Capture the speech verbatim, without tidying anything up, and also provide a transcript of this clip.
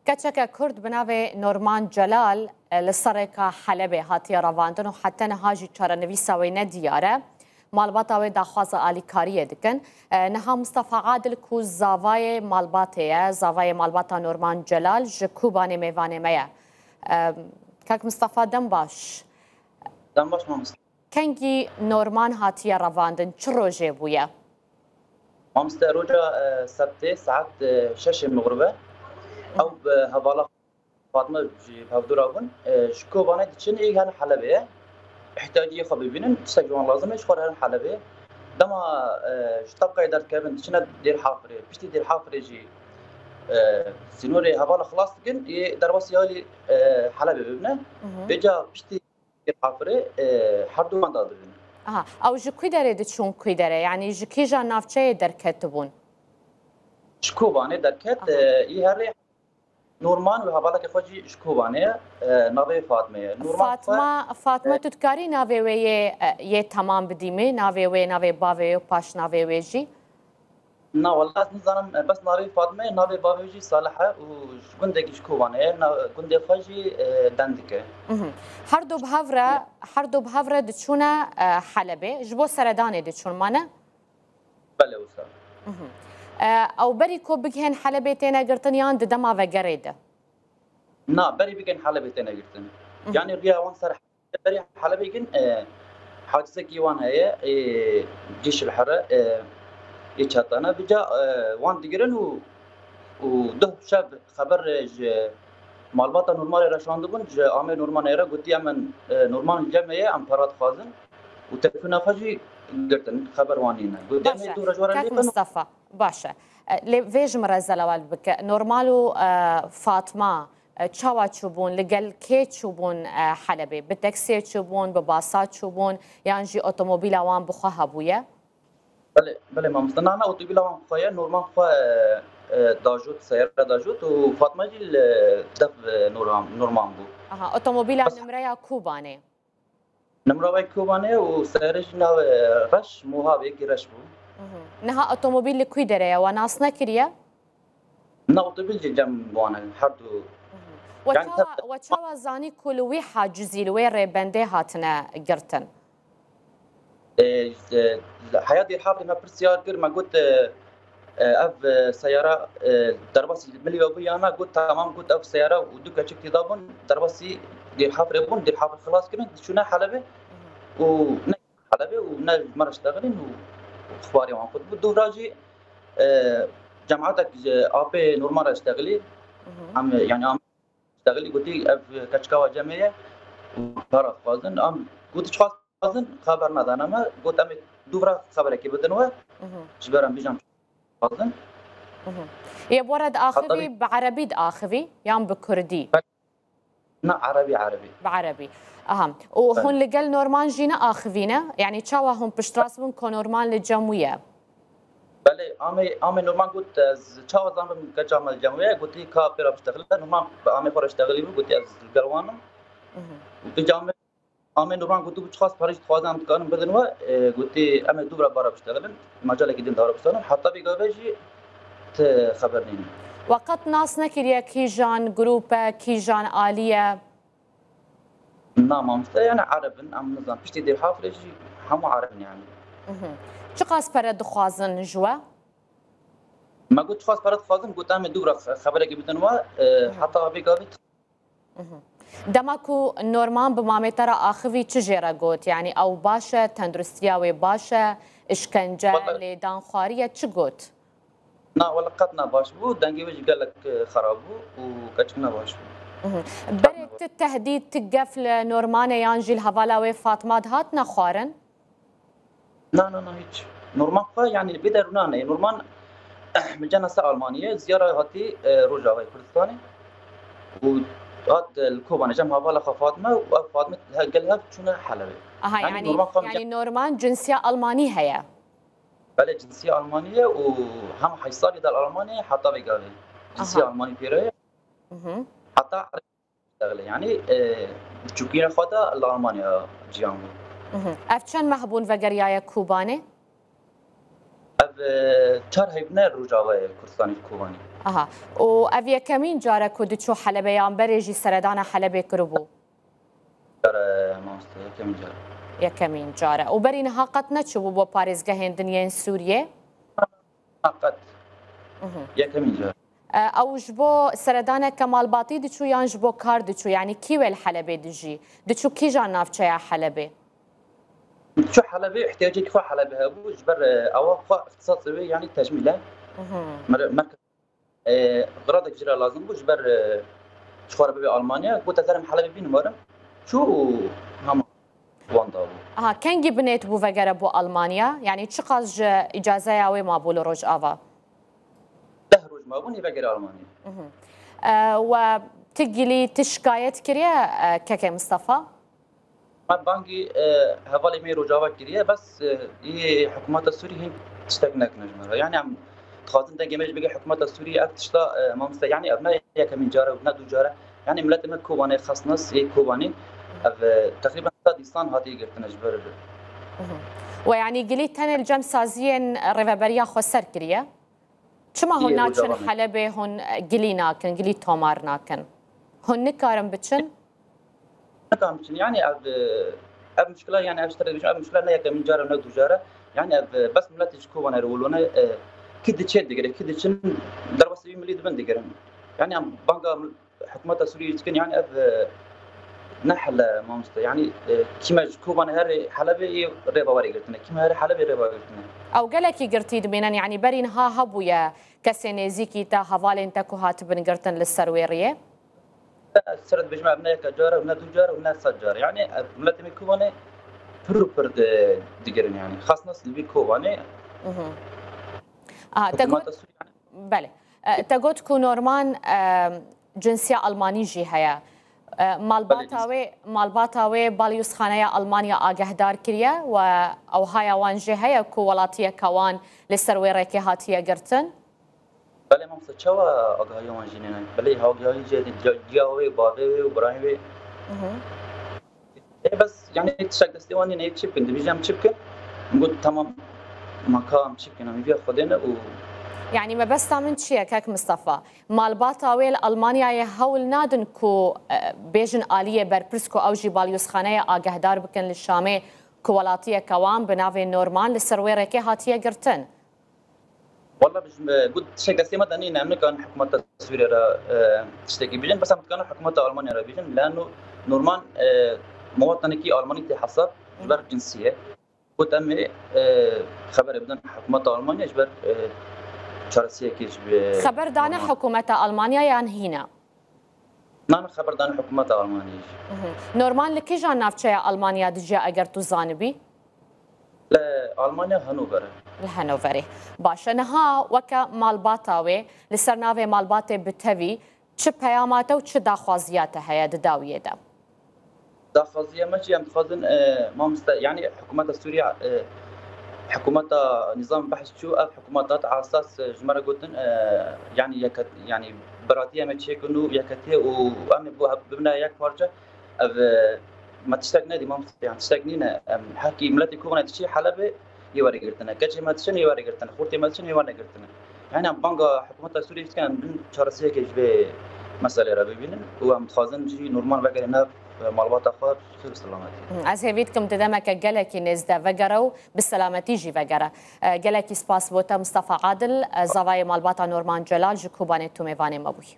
Keçeke Kurd bi navê Norman Celal, e, li sereka Helebê hatiye revandin û heta niha jî çarenivîsa wê ne diyar e. Malbata wê daxwaza alîkariyê dikin. E, niha Mistefa Adil ku zavayê malbatê ye, zavayê malbata Norman Celal ji Kobanê mêvanê me ye. E, Kak Mistefa, dem baş. Dem baş, mamoste. Kengî Norman hatiye revandin, çi rojê bûye? Mamoste, roja, e, sebtê saet, e, şeşê mixribe. Ew, e, hevala Fatma jî hevdûra bûn, e, ji Kobanê diçin, ê herin Helebê ye. Îhtiyaciyê xwe bibînin, tiştek ji wan lazim e, ji xwe re herin Helebê. Dema, e, ji Tebqayê derdikevin, diçine Dêrhafirê. Piştî Dêrhafirê jî, e, sînorê hevala xilas dikin, ê derbasî alî, e, Helebê bibine. Vêca piştî Dêrhafirê, e, her du wenda dibin. Aha, ew ji kû derê diçûn kû derê? Yanî ji kîjan navçeyê derketibûn? Ji Kobanê derket, e, ê herê Norman û hevaleke xwe jî ji Kobanê ye, e, navê Fatme ye. Norman Fatma, Fatma, e, tu dikarî navê wê yê, e, yê temam bidî min? Navê wê, navê bavê wê û paş navê wê jî? Na, wela ez nizanim, e, bes navê Fatme ye, navê bavê wê jî Salih e û ji gundekî ji Kobanê ye, na, gundê xwe jî, e, Dendik e. Mhm. Her du bi hev re, her du bi hev re diçûne, e, Helebê. Ji bo seredanê diçûn, mane? Belê, wisa. Mhm. E, ew berî ku bigihên Helebê têne girtin yan di dema vegerê de? Na, berî bigihên Helebê têne girtin. Mhm. Yanî riya wan ser berî Helebê gin, e, hadîsekî wan heye, e, Cîş el Here, e, ê çetane. Bica, e, wan digirin û, û duh şev xeber, e, ji malbata Normanê re şandibûn, ji amê Normanê re gotî, em, e, Norman li cem me ye, em pera dixwazin. Û telefona xwe jî girtin, xeber wan nîne. Gotî, em ê du re ji we re lê bin. Baş e. Kak Mistefa, baş e. E, lê vê ji min re zelewal bike. Norman û, e, Fatma, e, çawa çûbûn? Li gel kê çûbûn, e, Helebê? Bi taksiyê çûbûn, bi basa çûbûn, yan jî otomobîla wan bi xwe hebûye? Belê, belê mamoste. Na, na, otomobîla wan xwe ye. Norman xwe, e, e, dajot, seyara dajot û Fatma jî li dev, e, Norman, Norman bû. Aha, otomobîla nimreya Kobanê? Nimra wê Kobanê û seyarê jî navê Reş, moha wê yekî Reş bû. Mhm. Niha otomobîl li kû derê ye, we nas nekiriye? Na, otomobîl jî cem wan e, her du. Mhm. We çawa, we çawa zanî ku li wî hacizî, li wê rêbendê hatine girtin? E, e, heya Dêrhafrê me pirsyar kir, me got, e, e, ev, e, seyara, e, derbasî milî we bû ya na? Got, tamam, got, ev seyara û du keçik tê de bûn, derbasî Dêrhafrê bûn, Dêrhafir xilas kirin, diçûne Helebê û ne Helebê û ne ji me re ştexilîn û xwarê wan xurt bû. Dûvra jî, e, cemaetek ji apê Norman re ştexilî, em, yanî em ştexilî gotî, ev keçika we cemê ye û para dixwazin. Em gotî, çiqas dixwazin, xeber nedane me. Got, em ê dûvra xeberekê bidin we. Mhm. Ji ber em bêjin çi dixwazin. Mhm. Yê bo re diaxivî, bi erebî diaxivî yan bi kurdî? Na, erebî, erebî. Bi erebî. Aha. Û hûn li gel Norman jî neaxivîne? Yanî çawa hûn piştrast bûn ku Norman li cem wî ye? Belê, amê, amê Norman got, ez çawa zanim keça me li cem wê ye? Gotî, ka pê re biştexile. Norman bi amê xwe re ştexilî bû, gotî, ez li gel wan im. Mhm. Û tu amê, amê Norman gotî, çiqas parê jî dixwazin, em dikarin bidin we. E, gotî, em ê dûvra bara biştexilin. Mecalekî din dara bistane. Heta vê gavê jî ti xeber nîne. We qet nas nekiriye kîjan grûp e, kîjan alî ye? Na, mamoste, yani Ereb in, em nizan. Piştî Dêrhafrê jî hemû Ereb in yani. Mhm. Çiqas pere dixwazin ji we? Me got, çiqas pere dixwazin, got, em ê dûvra xe-, xeberekê bidin we, e, heta vê gavê. Mhm. Dema ku Norman bi mamê te re axivî, çi jê re got? Yani ew baş e, tenduristiya wê baş e, işkence, lêdanxwarî ye, çi got? Na, wele qet ne baş bû. Dengê wê jî gelek, e, xerab bû û keçik ne baş bû. Mhm. Berê ti tehdîd, ti gef li Normanê yan jî li hevala wê Fatma dihat nexwarin? Na, na, na, hiç. Norman xwe, yani, vê derûna ne. Norman, min cana ser Almaniye, ziyara hatî, e, Rojavayê Kurdistanê. Û hat, e, li Kobanê cem hevala xwe Fatma û ev Fatma he-, gel hev çûne Helebê. Aha, yani, yani Norman xwe min yani Norman cinsiya Almanî heye? Belê, cinsiya Almanî ye û hem hesabê de li Almanyayê heta vê gavê. Cinsiya Aha. Almanî pê re ye. Mhm. Heta ştexile, yanî, e, çûkîna xwe de li Almanya ciyan bû. Mhm. Ev çend meh bûn vegeriyaye Kobanê? Ev Çar heyvne Rojavayê Kurdistanê ji Kobanê. Aha. Û ev yekemîn car e ku diçû Helebê yan berê jî seredana Helebê kiribû? Car e, mamoste, yekemîn car. Yekemîn car e. Û berî niha qet neçûbû bo parêzgehên din yên Sûriyê? Qet. Mhm. Yekemîn car. E, ew ji bo seredaneke malbatî diçû yan ji bo kar diçû? Yanî kî wê li Helebê dijî? Diçû kîjan navçeya Helebê? Çû Helebê, ihtiyacekî xwe Helebê hebû, ji ber, e, ewa xwe îxtisasê wê, yanî tecmîl e. Mhm. Mer-, merkez, e, xiradek jî re lazim bû, ji ber, e, ji xwe re bibe Almanya, got, ez herim Helebê bînim werim. Çû û hema wan dabû. Aha, kengî binêt bû vegere bo Almanya? Yanî çiqas ji îcazeya wê mabû li Rojava? Deh roj mabûn, ê vegere Almanya. Mhm. E, we ti gilî, ti şikayet kiriye, e, kekê Mistefa? Me bangî, e, hevalê me yê Rojava kiriye, bes, e, yê hikûmeta Sûrî hîn tiştek nekine ji me re. Yanî em dixwazin dengê me jî bige hikûmeta Sûrî, ev tişta, e, mamoste, yanî ev ne yekemîn car e û ne dû car e. Yanî miletê me Kobanê, xasnas yê Kobanê, ev, e, teqrîben sed însan hatiye girtine ji ber. Mhm. We yanî gilî tenê li cem saziyên rêveberiya xweser kiriye? Çima hûn naçin Helebê, hûn gilî nakin, gilî tomar nakin? Hûn nikarin biçin? Nikarin biçin. Yanî ev, ev muşkila, yanî ev ji te re dibêjim, ev muşkila ne yekemîn car e, ne dû car e. Yanî ev, bes miletê ji Kobanê re wilo ne, e, kî diçê digire, kî diçin derbasî wî milî dibin digirin. Yanî em banga hikûmeta Sûriyê dikin, yanî ev, e, ne hel e, mamoste. Yanî, e, kî me ji Kobanê herê Helebê yê rêva were girtine, kî me herê Helebê rêva girtine. Ew gelekî girtî dimînin, yanî berî niha hebûye kesê nêzîkî te, hevalên te ku hatibin girtin li ser wê riyê? Ez ser dibêjim, ev ne yeka car e, ne dû car e, ne sed car e. Yanî ev miletê me Kobanê pir û pir di-, digirin, yanî xasnas li vî Kobanê. Mhm. Aha, te got, hikûmeta Sûriyê, yanî belê. E, te got ku Norman, e, cinsiya Almanî jî heye. E, malbata wê, malbata wê balyozxaneya Almanya agehdar kiriye û ewhaya wan jê heye ku welatiyeke wan li ser wê rêkê hatiye girtin? Belê, mamoste, çawa agahiya wan jî nîne? Belê, agahî jê, ciya wê, bavê wê û birayê wê. Mhm. Ê, bes, yanî tiştek destê wan nîne, ê çi bikin? Dibêjin em çi bikin? Min got, tamam, ma ka em çi bikin? Em hêviya Xwedê ne û... Yanî mebesta min çi ye, kek Mistefa? Malbata wê li Almanyayê hewl nadin ku, e, bêjin aliyê berpirs ku ew jî balyozxaneyê agehdar bikin li Şamê ku welatiyeke wan bi navê Norman li ser wê rêkê hatiye girtin? Wela, bi ji me got, tiştek destê me de nîne, em nikarin hikûmeta Sûriyê re, e, tiştekî bêjin, bes em dikarin hikûmeta Almanya re bêjin, leno Norman, e, muwatinekî Almanî tê hesab, ji ber cinsiyê. Got, em ê, e, xeberê bidin hikûmeta Almanya ji ber, e, çaresiyekê ji... Xeber dane hikûmeta Almanya yan hîna? Na, na, xeber dane hikûmeta Almanyayê jî. Mhm. Norman li kîjan navçeya Almanya dijî, eger tu zanibî? Li Almanya Hanover e. Li Hanoverê. Baş e. Niha weke malbata wê, li ser navê malbatê bi tevî çi peyama te û çi daxwaziya te heye di dawiyê de? Daxwaziya me jî, em dixwazin, e, mamoste, yanî hikûmeta Sûriye, e, hikûmeta Nîzam Behs çû, ev hikûmet hat esas, e, ji me re gotin, e, yanî yeket-, yanî biratiya me çêkin û yeketiye û em ê bo hev bibine yek parçe. Ev, e, me tiştek nedî, mamoste, yanî tiştek nîne. Em hekî miletê Kobanê diçî Helebê, yê were girtine. Keçê me diçin, yê were girtine. Xortê me diçin, yê were girtine. Yanî em banga hikûmeta Sûriyê dikin, em bin çaresiyekê ji vê meselê re bibînin û em dixwazin jî Norman vegere nav malbata xwe, xêr û selametî. Ez hêvî dikim di demeke gelekî nêz de vegere û bi selametî jî vegere. E, gelekî spas bo te, Mistefa Adil, e, zavayê malbata Norman Celal ji Kobanê tu mêvanê me bûyî.